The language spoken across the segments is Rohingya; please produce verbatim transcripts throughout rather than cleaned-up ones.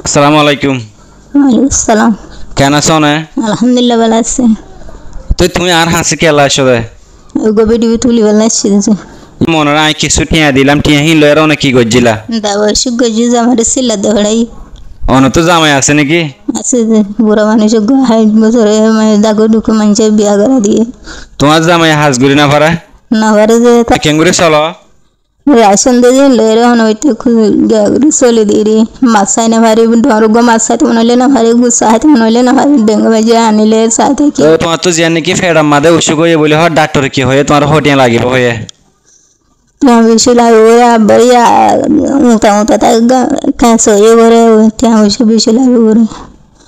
Assalamu alaikum. Walaikum salam. Keén asó né? Alhamdulillah, bála así. Toi tuñí añár hañsé kiyólla aiccó dé? Uggwá video tulibálla aiccí dé. Monor añí kissú thiañ dilam, thiañ hín loiyóre one ki goijjíla? Dawa ocúk goijjí, zamairé silla de hoçái. Onor tó zamai asé né ki? Asé dé, bura manúic uggwá, háit bosóre, mane, dago duko maincé biya gorái diyé. Tuáñr zamai ham gorí no fare? No fare dé. Keéngorí solo? Racón de din loiyóre hono báitte ku-, giya gorí soli diri. Mas hái no fari, duar uggwá mas háito mone óile no fari, gusa háito mone óile no fari, dengue maze anile sai táki. Toi tuáñr tó ziyán niki feçor maze ocúk óiye buli hoó, dhaktor ki hoiye, tuáñr hotiya lagibo hoiye? Tiañ beci lagibo hoiye, abbar ya uta uta ta ga-, kens óiye gore, tiañ beci beci lagibo gore.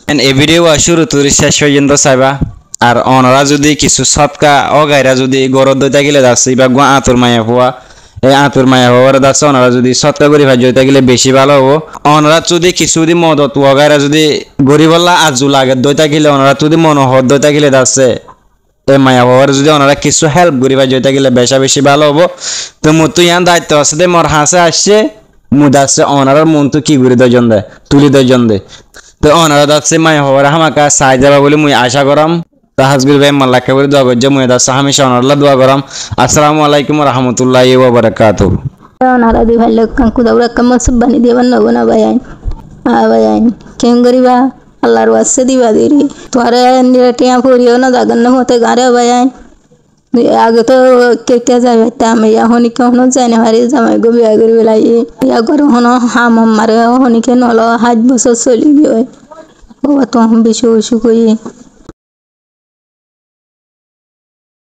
En e video wa cúru turi céc foijjonto saiba. Ar onorá zudi kissú sótka ógaira zudi goró dói tákile dassé, ibá uggwá añtur maiyafua, e añtur maiyafua goré dassé, onorá zudi sótka gorí faijjó dói tákile beci bála óibo. Onorá zudi kissú zudi modot ógaira zudi goríbolla arzu lage dói tákile, onorá zudi mone hoó dói tákile dassé, e maiyafua goré zudi onorá kissú hélp gorí faijjó dói tákile beca beci bála óibo. Toi mottú yián daitto asé dé, mor hañsé aiccé, mui dassé onorár muúntu ki gorí dóijjon dé, tulí dóijjon dé. Toi onorá dassé maiyafuaré hámaka sai zaiba buli mui acá goróm. Toi hás gorí bái, mor lakká gorí dua goijjó, mui dassé hámica onorálla dua goróm. Assalamu alaikum wa rahmatullahi wa barakatuhu. Onorá di faillé ekkán kuda ura ekkán mosib bani diye, bar no bana bái ain. A bái ain. Keén goríba? Allar waste diba deri. Tuáñre nira tiañ foriyo no zagar no mote gañre bái ain. Age to ke ke zai faittam, ya honikka hono zai no fari, zamai gó biya gori belaiye. Ya goro hono ham mare honikka no lo, háit bosór soli giyói. Baba, to hon beci ocúk óiye.